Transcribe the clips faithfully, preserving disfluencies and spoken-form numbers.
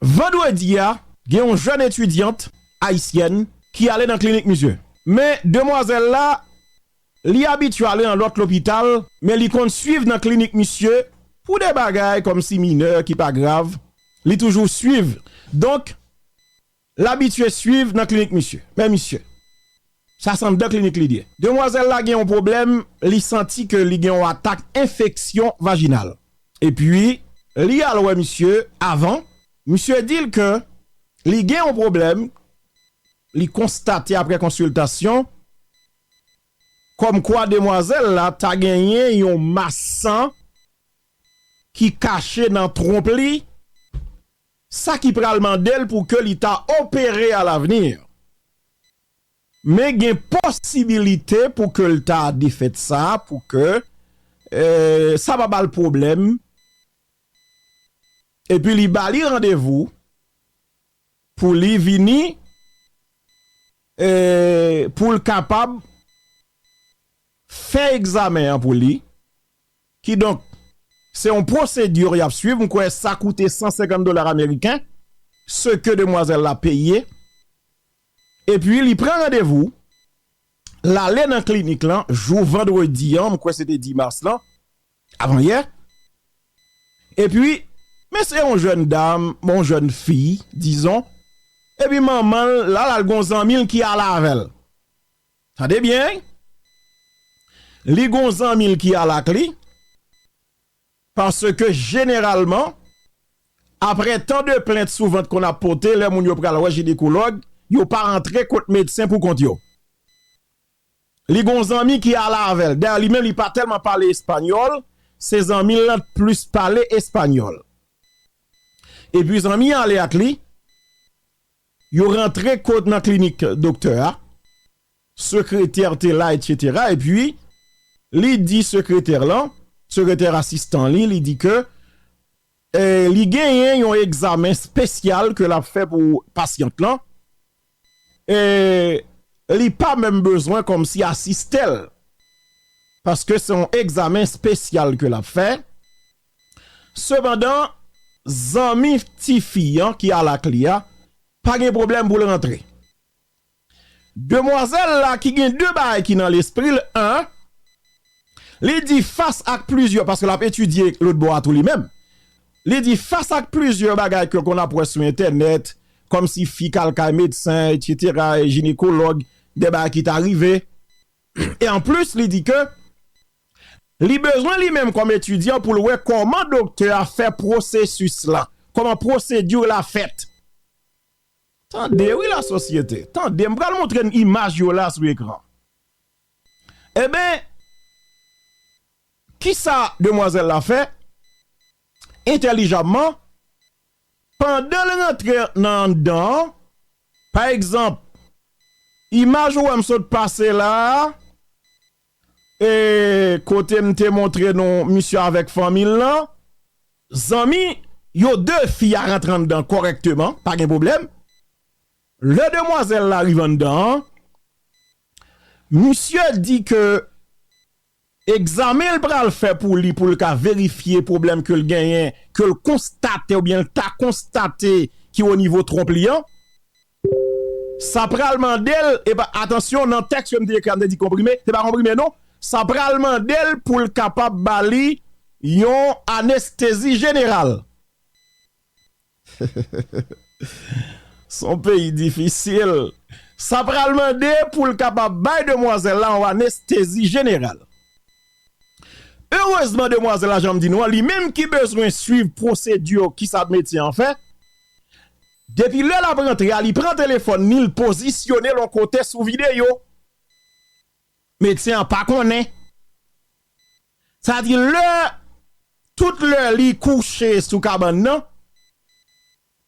Vandredi a, gen yon jèn etidyant ayisyèn ki ale nan klinik misye. Men demwazèl la, li abitye ale nan lòt lopital, men li konn swiv nan klinik misye pou de bagay kòmsi minè ki pa grav, li toujou swiv. Donk, l abitye swiv nan klinik misye. Men misye, sa se anndan klinik li ye. Demwazèl la gen yon pwoblèm, li santi ke li gen yon atak enfeksyon vajinal. Epi, li al wè misye avan. Misye di l ke li gen yon pwoblèm, li konstate apre konsiltasyon, kòmkwa demwazèl la ta genyen yon mas san ki kache nan twonp li, sa ki pral mande l pou ke li ta opere alavni. Men gen posibilite pou ke l ta defèt sa, pou ke, eh, sa pa ba l pwoblèm. Epi li ba li randevou pou li vini, eh, pou l kapab fè egzamen an pou li. Kidonk, se yon pwosedi y ap swiv. M kwè sa koute san senkant dola ameriken, se ke demwazèl la peye. Epi, li pran randevou, l ale nan klinik lan, jou vandredi an, m kwè se te dis mas lan, avanyè. Epi, men se yon jèn dam, yon jèn fi, dizon. Epi, manman l, la, l al gon zanmi l ki al avè l. Tande byen, wi. Li gon zanmi l ki al ak li, paske jeneralman, apre tan de plent sou vant konn ap pote, lè moun yo pral wè jinekològ, yo pa rantre kot medsen pou kont yo. Li gon zanmi ki al avè l. Dayè, li menm, li pa tèlman pale espanyòl, se zanmi l lan t plis pale espanyòl. Epi zanmi an ale ak li, yo rantre kot nan klinik doktè a, sekretè te la, etsetera. Epi, li di sekretè lan, sekretè asistan li, li di ke, eh, li genyen yon egzamen espesyal ke l ap fè pou pasyant lan. Eh, li pa menm bezwen kòmsi asiste l, paske se yon egzamen espesyal ke l ap fè. Sepandan, zanmi tifi an ki al ak li a, pa gen pwoblèm pou l rantre. Demwazèl la ki gen de bagay ki nan lespri l, en, li di fas ak plizyè, paske l ap etidye lòt bò a tou li menm. Li di fas ak plizyè bagay ke l konn ap wè sou entènèt, kòmsi fi k al kay medsen, etsetera, jinekològ, de bagay ki ta rive. E anplis, li di ke li bezwen li menm kòm etidyan pou l wè kòman doktè a fè pwosesis la, kòman pwosedi la fèt. Tande, wi, lasosyete. Tande, m pral montre n imaj yo la sou ekran. Eben, kisa demwazèl la fè? Entèlijamman, pandan l rantre nan anndan an, pa egzanp, imaj ou wè m sot pase la a, e kote m te montre nou misye avèk fanmi l lan, zanmi yo de fi a rantre anndan kòrèkteman, pa gen pwoblèm. Lè demwazèl la rive anndan an, misye di ke egzamen l pral fè pou li, pou l ka verifye pwoblèm ke l genyen, ke l konstate oubyen l ta konstate ki o nivo twonp li an, sa pral mande l, epa, atansyon, nan tèks yo m te ekri a, m te di konprime, se pa konprime non, sa pral mande l pou l kapab ba li yon anestezi jeneral. Se yon peyi difisil. Sa pral mande pou l kapab bay demwazèl la yon anestezi jeneral. Erezman, demwazèl la, jan m di nou an, li menm ki bezwen swiv pwosedi ki sa medsen an fè, depi lè l ap rantre a, li pran telefòn ni, l pozisyone l yon kote sou videyo. Medsen an pa konnen. Sa di lè, tout lè li kouche sou kabann nan,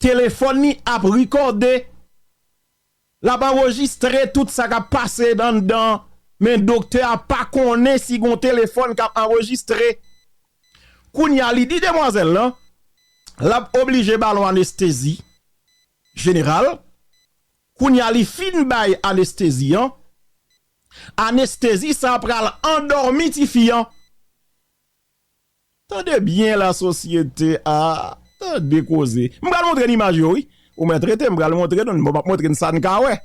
telefòn li ap rekòde. L ap anrejistre tout sa k ap pase anndan, men doktè a pa konnen si gon telefòn k ap anrejistre. Kounye a, li di demwazèl lan, l ap oblije ba l yon anestezi jeneral. Kounye a, li fin bay anestezi an. Anestezi sa a pral andòmi tifi an. Tande byen, lasosyete a. De koze. M pral montre n imaj yo, wi. Ou mèt rete, m pral montre nou. Bon, m ap montre n sa n ka wè.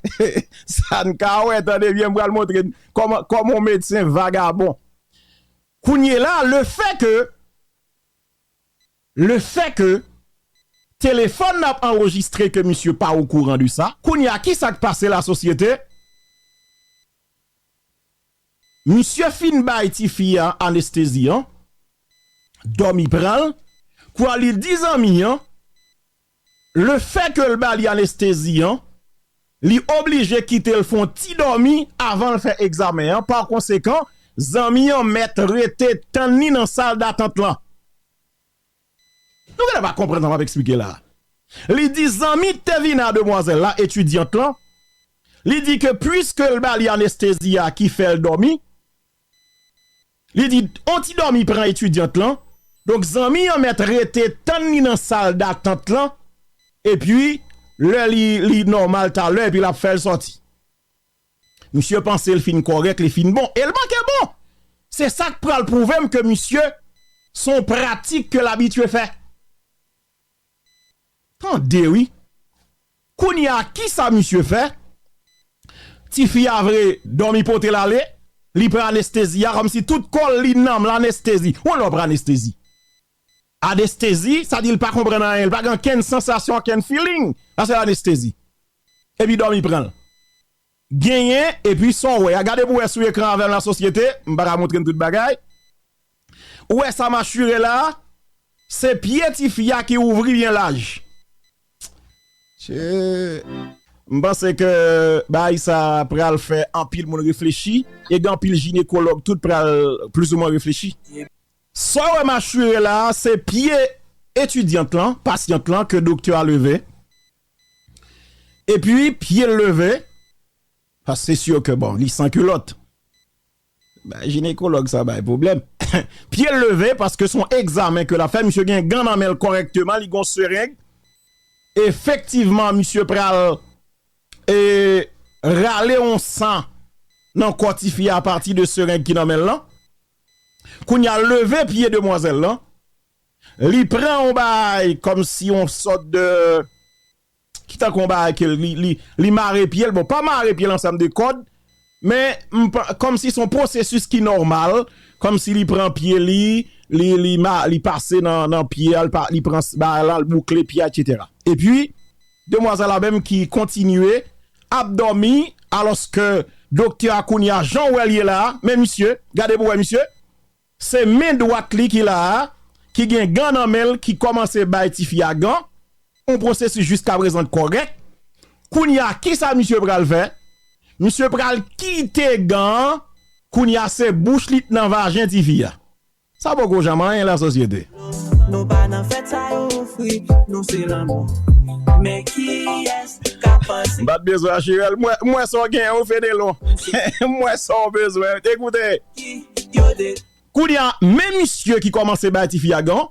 Sa n ka wè, tande byen, m pral montre n kòman, kòman yon medsen vagabon. Kounye la, le fait que, le fait que telefòn nan ap anrejistre ke misye pa okouran de sa, kounye a, ki sa k pase lasosyete? Misye fin bay tifi a anestezi an, dòmi pran l, kwa li di zanmi an, le fait que l ba li anestezi an, li oblije kite l fè yon ti dòmi avan l fè egzamen an. Pa konsekan, zanmi an mèt rete tann li nan sal datant lan. Nou genlè pa konprann sa m ap eksplike la. Li di zanmi k te vin a demwazèl la, etidyant lan, li di ke piske l ba li anestezi a ki fè l dòmi, li di on ti dòmi pran etidyant lan, donk zanmi an mèt rete tann li nan sal datant lan, epi lè li, li nòmal talè, epi l ap fè l sòti. Misye panse l fin kòrèk, li fin bon. E l manke bon! Se sa k pral pwouve m ke misye, se yon pratik ke l abitye fè. Tande wi. Kounye a, ki sa misye fè? Tifi a vre dòmi pote l ale, li pran anestezi a, kòmsi tout kò l li nanm l anestezi. Ou lè w pran anestezi. Anestezi, sa di l pa konprann anyen, l pa gen okenn sansasyon, okenn feeling. Sa se anestezi. Epi dòmi pran l. Genyen, epi sa w wè a, gade pou w wè sou ekran avè m lasosyete, m pa ka montre n tout bagay. Ou wè sa m asire la, se pye tifi a ki ouvri byen laj. Che, m panse ke bagay sa pral fè anpil moun reflechi, e gen anpil jinekològ tout pral plizoumwen reflechi. Sa w wè m asire la, se pye etidyant lan, pasyant lan ke doktè a leve. Epi pye l leve, paske se si ke bon, li san kilòt. Bay jinekològ sa bay pwoblèm. Pye l leve paske se yon egzamen ke l ap fè. Misye gen gan nan men l kòrèkteman, li gen yon sereng. Efektivman, misye pral, e, rale yon san nan kò tifi a apati de sereng ki nan men l lan. Kounye a, leve pye demwazèl lan. Li pran yon bagay kòmsi yon sòt de, ki tankou yon bagay ke li, li, li mare pye l. Bon, pa mare pye l ansanm de kòd, men m pa, kòmsi se yon pwosesis ki nòmal, kòmsi li pran pye li, li, li ma-, li pase nan, nan pye a, li pa, li pran s-, bagay la, li boukle pye a, etsetera. Epi, demwazèl la menm ki kontinye ap dòmi, alòske doktè a kounye a, jan w wè l ye la a, men misye, gade pou w wè misye, se men dwat li ki la a, ki gen gan nan men l, ki kòmanse bay tifi a gan, yon pwosesis jiskaprezan kòrèk. Kounye a, ki sa misye pral fè? Misye pral kite gan an, kounye a se bouch li t nan vajen tifi a. Sa poko janm anyen lasosyete. Nou pa nan fèt sa yo ofri, nou se lanmò. Men kiyès k ap panse? M pa t bezwen asire l. M wè, m wè sa w gen, ou Fenelon. M wè sa w bezwen. Ekoute. Ki yo de Kounye a, men misye ki kòmanse bay tifi a gan.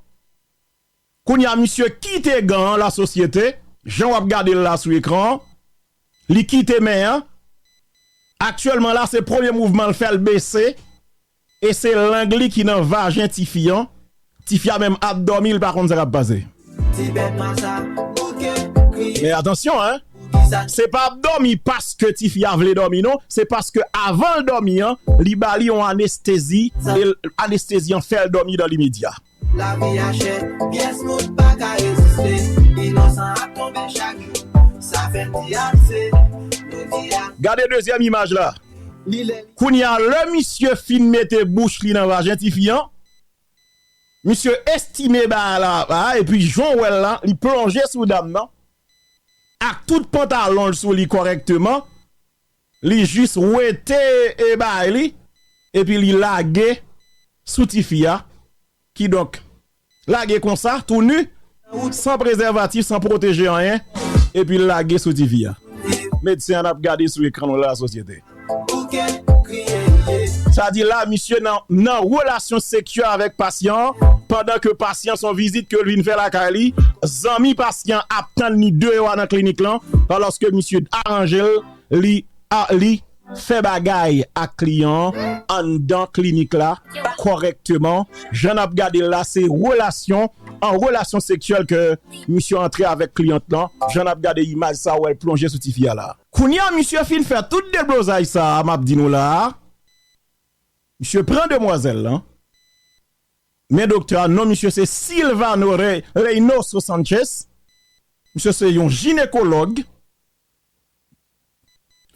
Kounye a, misye kite gan an lasosyete. Jan w ap gade l la sou ekran an, li kite men an. Aktyèlman la, se premye mouvman l fè, l bese. E se lang li ki nan vajen tifi an. Tifi a menm ap dòmi, li pa konn sa k ap pase. Ti bèt nwa sa, bouke, kriye. Men atansyon, en. Se pa ap dòmi paske tifi a vle dòmi, non. Se paske avan l dòmi an, li ba li yon anestezi, e l-, anestezi an fè l dòmi dan limedya. Lavi a chè, pyès moun pa ka reziste. Inosan ap tonbe chak jou, sa fè n di ase, nou di a- Gade dezyèm imaj la. Li lè li Kounye a, lè misye fin mete bouch li nan vajen tifi an, misye estime bagay la, a, epi jan w wè l la, li plonje sou dam nan, ak tout pantalon l sou li kòrèkteman, li jis wete, e, bagay li, epi li lage sou tifi a, kidonk, lage konsa, tou ni, san prezèvatif, san pwoteje anyen, epi l lage sou tifi a. Medsen an ap gade sou ekran nou la, sosyete. Sa di la, misye nan, nan relasyon seksyèl avèk pasyan an, pandan ke pasyan se yon vizit ke l vin fè lakay li, zanmi pasyan ap tann li deyò a nan klinik lan, alòske misye aranje l, li, a, li fè bagay ak kliyan an anndan klinik la kòrèkteman. Jan n ap gade l la, se relasyon an relasyon seksyèl ke misye antre avèk kliyant lan. Jan n ap gade imaj sa, w wè l plonje sou tifi a la. Kounye a, misye fin fè tout deblozay sa a, m ap di nou la a. Misye pran demwazèl lan. Men doktè a, non misye se Silvano Re-, Reynoso Sanchez. Misye se yon jinekològ.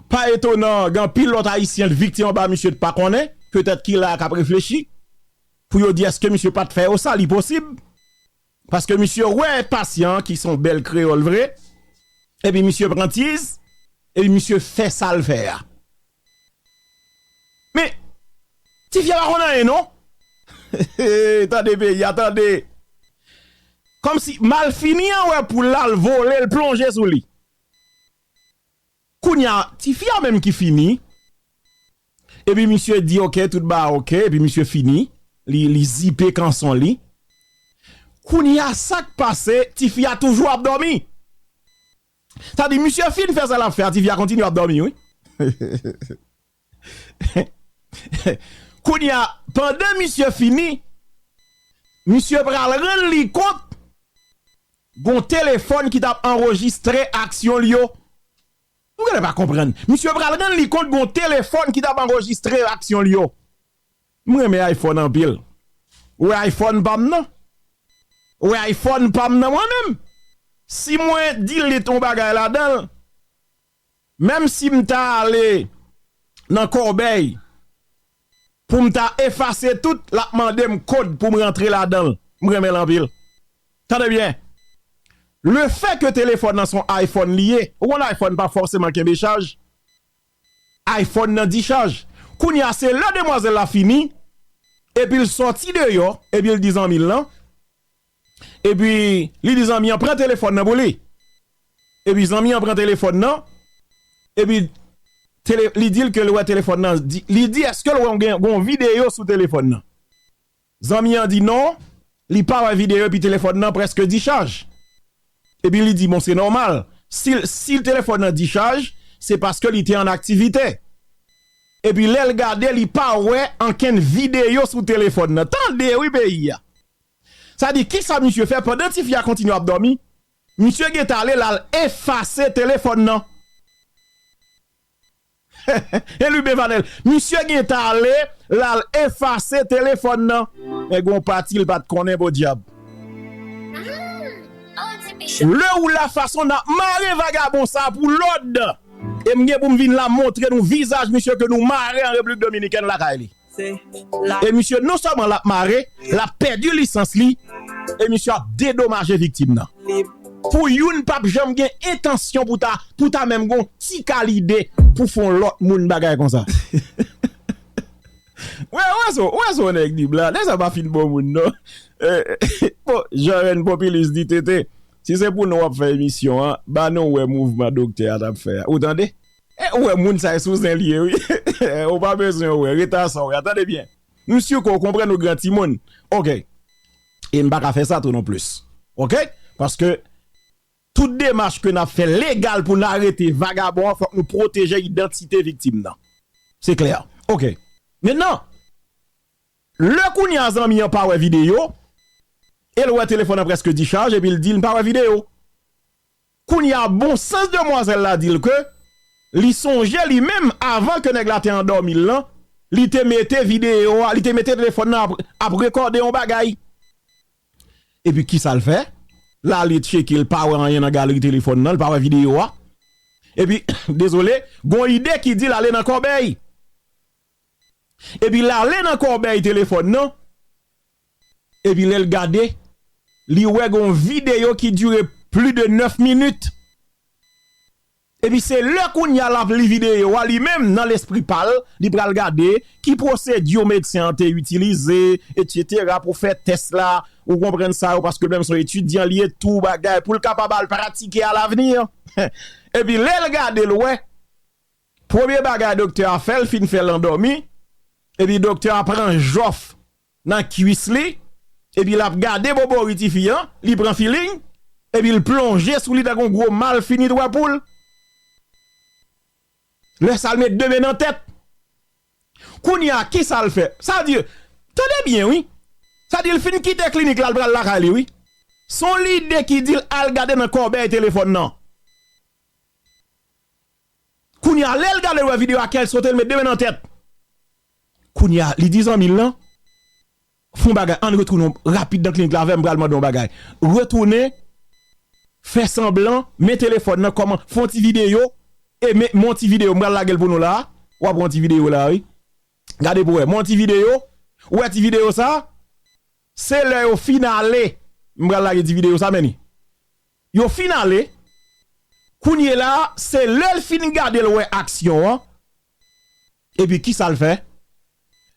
Pa etonan, gen anpil lòt Ayisyen viktim anba misye t pa konnen. Petèt ki la k ap reflechi pou yo di èske misye pa t fè yo sa, li posib. Paske misye wè pasyan an ki se yon bèl kreyòl vre, epi misye pran tiz, epi misye fè sa l fè a. Men, tifi a pa konn anyen non. Tande peyi a, tande. Kòmsi malfini an wè poul la, l vole, l plonje sou li. Kounye a, tifi a menm ki fini. Epi misye di, "Ok, tout ba ok." Epi misye fini. Li, li zipe kanson li. Kounye a, sa k pase, tifi a toujou ap dòmi. Sa di, misye fin fè sa l ap fè a, tifi a kontinye ap dòmi, wi. Kounye a, pandan misye fini, misye pral rann li kont gon telefòn ki t ap anrejistre aksyon l yo. Nou genlè pa konprann. Misye pral rann li kont gon telefòn ki t ap anrejistre aksyon l yo. M renmen iPhone anpil. Ou wè iPhone pa m nan? Ou wè iPhone pa m nan mwen menm? Si mwen delete yon bagay ladan l, menm si m ta ale nan kòbèy pou m ta efase tout, l ap mande m kòd pou m rantre ladan l. M renmen l anpil. Tande byen. Le fè ke telefòn nan se yon iPhone li ye, ou konn iPhone pa fòseman kenbe chaj. iPhone nan dichaj. Kounye a, se lè demwazèl la fini, epi l sòti deyò, epi l di zanmi l lan, epi li di zanmi an pran telefòn nan pou li. Epi zanmi an pran telefòn nan, epi tele, li di l ke l wè telefòn nan, di, li di èske l wè yon, gen, gen yon videyo sou telefòn nan. Zanmi an di non, li pa wè videyo epi telefòn nan prèske dichaj. Epi li di, bon, se nòmal. Si, si telefòn nan dichaj, se paske li te an aktivite. Epi lè l gade, li pa wè ankenn videyo sou telefòn nan. Tande, wi, peyi a. Sa di, kisa misye fè pandan tifi a kontinye ap dòmi? Misye gentan ale l al efase telefòn nan. E Lube Vanel, misye gentan ale l al efase telefòn nan. Men gon pati l pa t konnen, podyab. Le ou la fason n ap mare vagabon sa pou lòd. E m gen pou m vin la montre nou vizaj misye ke nou mare an Repiblik Dominikèn lakay li. E misye non sèlman l ap mare, l ap pèdi lisans li, e misye ap dedomaje viktim nan. Pou youn p ap janm gen entansyon pou ta, pou ta menm gon ti ka lide pou fè yon lòt moun bagay konsa. Wè, wè sa, wè sa nèg di blan, nèg sa pa fin bon moun non. Eh, bon, Jean Rennes Populus di tete, si se pou nou w ap fè emisyon an, ba nou wè mouvman doktè a t ap fè a. Ou tande? E ou wè moun sa e sou zen li ye wi. Ou pa bezwen wè, rete a sa w ye a. Tande byen. M si ke w konprann ou gran timoun. Ok. E m pa ka fè sa tou non plis. Ok? Paske tout demach ke n ap fè legal pou n arete vagabon an, fòk nou pwoteje idantite viktim nan. Se klè. Ok. Mentnan, lè kounye a zanmi an pa wè videyo, e l wè telefòn nan prèske dichaj, epi l di l pa wè videyo. Kounye a, bon sans demwazèl la di l ke li sonje li menm, avan ke nèg la te andòmi l lan, li te mete videyo a, li te mete telefòn nan ap, ap rekòde yon bagay. Epi kisa l fè? L ale tcheke, l pa wè anyen nan galri telefòn nan, l pa wè videyo a. Epi, dezole, gon ide ki di l ale nan kòbèy. Epi l ale nan kòbèy telefòn nan. Epi lè l gade, li wè gon videyo ki dire plis de nèf minit. Epi se lè kounye a l ap li videyo a, li menm, nan lespri pa l, li pral gade ki pwosedi medsen an te itilize, etsetera, pou fè tès la. Ou konprann sa yo, paske l menm se yon etidyan li ye, tou bagay, pou l ka pa ba l pratike alavni. Epi lè l gade, l wè, premye bagay doktè a fè, l fin fè l andòmi, epi doktè a pran jòf nan kwis li, epi l ap gade bobori tifi an, li pran feeling, epi l plonje sou li tankou yon gwo malfini twa poul. Lè sa l met de men nan tèt. Kounye a, kisa l fè? Sa di, tande byen, wi. Sa di, l fin kite klinik la, l pral lakay li, wi. Se yon lide ki di l al gade nan kòbèy telefòn nan. Kounye a, lè l gade, l wè videyo a, kè l sote, l met de men nan tèt. Kounye a, li di zanmi l lan, fè yon bagay, ann retounen rapid nan klinik la avè m, m pral mande yon bagay. Retounen, fè sanblan, men telefòn nan, kòman, fè yon ti videyo, e men, men yon ti videyo, m pral lage l pou nou la, w ap wè yon ti videyo la, wi. Gade pou wè, men yon ti videyo, ou wè ti videyo sa, se lè yo fin ale, m pral lage ti videyo sa, men li. Yo fin ale, kounye la, se lè l fin gade l wè aksyon an, epi kisa l fè?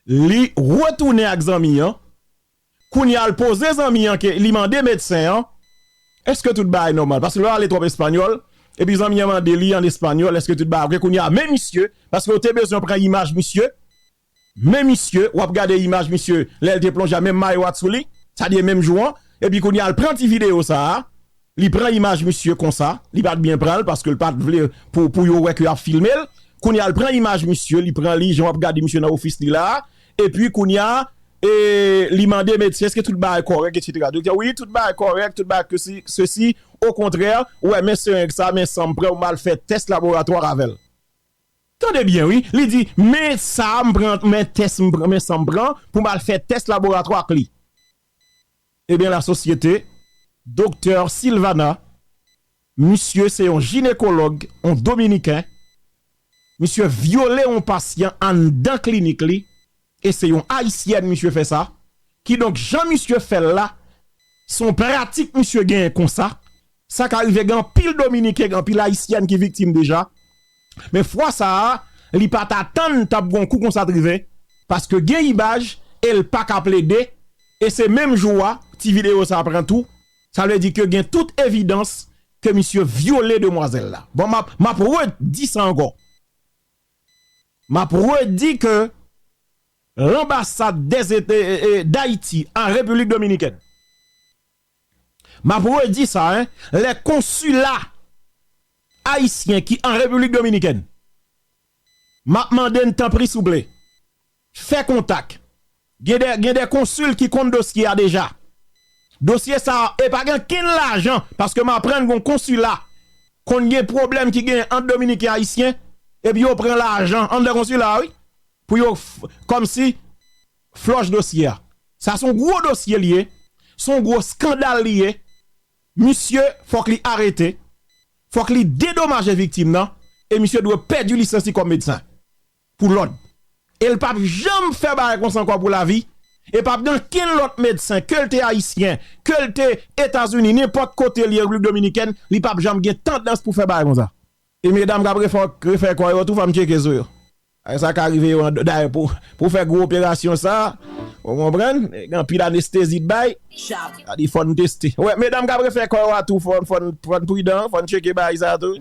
Li retounen ak zanmi an, kounye a l poze zanmi an ke li mande medsen an, èske tout bagay nòmal? Paske lè w ale twòp espanyòl, epi zanmi an mande li an espanyòl, èske tout bagay oke? Kounye a, men misye, paske yo te bezwen pran imaj misye, men misye, w ap gade imaj misye, lè l te plonje a, menm mayo a t sou li, sa di menm jou an, epi kounye a, l pran ti videyo sa a, li pran imaj misye konsa, li pa t byen pran l, paske l pa t vle pou, pou yo wè ke y ap filme l, kounye a, l pran imaj misye, li pran li, jan w ap gade misye nan ofis li la a, epi kounye a, e, li mande medsen, èske tout bagay kòrèk, etsetera. Doktè, wi, tout bagay kòrèk, tout bagay ke si, sesi, okontrè, ou wè, men serinj sa, men san m pran, ou m al fè tès laboratwa avè l. Tande byen, wi. Li di, men sa m pran, men tès m pran, men san m pran, pou m al fè tès laboratwa ak li. Ebyen, la sosyete, Doktè Silvana, misye se yon jinekològ, yon dominiken, misye vyole yon pasyan anndan klinik li, e se yon ayisyèn misye fè sa. Kidonk, jan misye fè l la, se yon pratik misye genyen konsa. Sa ka rive gen anpil dominiken, gen anpil ayisyèn ki viktim deja. Men fwa sa a, li pa t atann t ap gon kou konsa t rive, paske gen imaj e l pa ka plede, e se menm jou a, ti videyo sa a pran tou. Sa vle di ke gen tout evidans ke misye vyole demwazèl la. Bon, m ap, m ap redi sa ankò. M ap redi ke lanbasad dèzete-, e, e, Dayiti an Repiblik Dominikèn. M ap redi sa, en, lè konsila ayisyen ki an Repiblik Dominikèn, m ap mande n, tanpri, souple, fè kontak. Gen de, gen de konsil ki konn dosye a deja. Dosye sa a, e pa gen kenn lajan, paske m aprann gen yon konsila konn gen pwoblèm ki gen ant Dominiken Ayisyen, epi yo pran lajan anndan konsila a, wi, pou yo f-, kòmsi flòch dosye a. Sa se yon gwo dosye li ye, se yon gwo eskandal li ye. Misye, fòk li arete, fòk li dedomaje viktim nan, e misye dwe pèdi lisans li kòm medsen pou lòd. E l p ap janm fè bagay konsa ankò pou lavi. E p ap gen kenn lòt medsen, ke l te ayisyen, ke l te Etazini, nenpòt kote l ye, Repiblik Dominikèn, li p ap janm gen tandans pou fè bagay konsa. E medam k ap refè, refè kò yo tou, fò m tcheke sou yo. Ay, sa ka rive yo, dayè, pou, pou fè gwo operasyon sa, ou konprann? Gen anpil anestezi t bay. Sa di fò n teste. Wè, medam k ap refè kò yo a tou, fò, fò, fò n pridan, fò n tcheke bagay sa tou.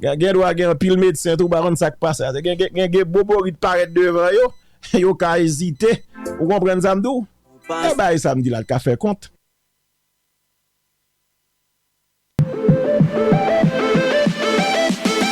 Gen, gen dwa gen anpil medsen tou, pa konn sa k pase. Gen, gen, gen, gen boborit parèt devan yo, yo ka ezite. Ou konprann sa m di w? E bagay sa m di la, l ka fè kont.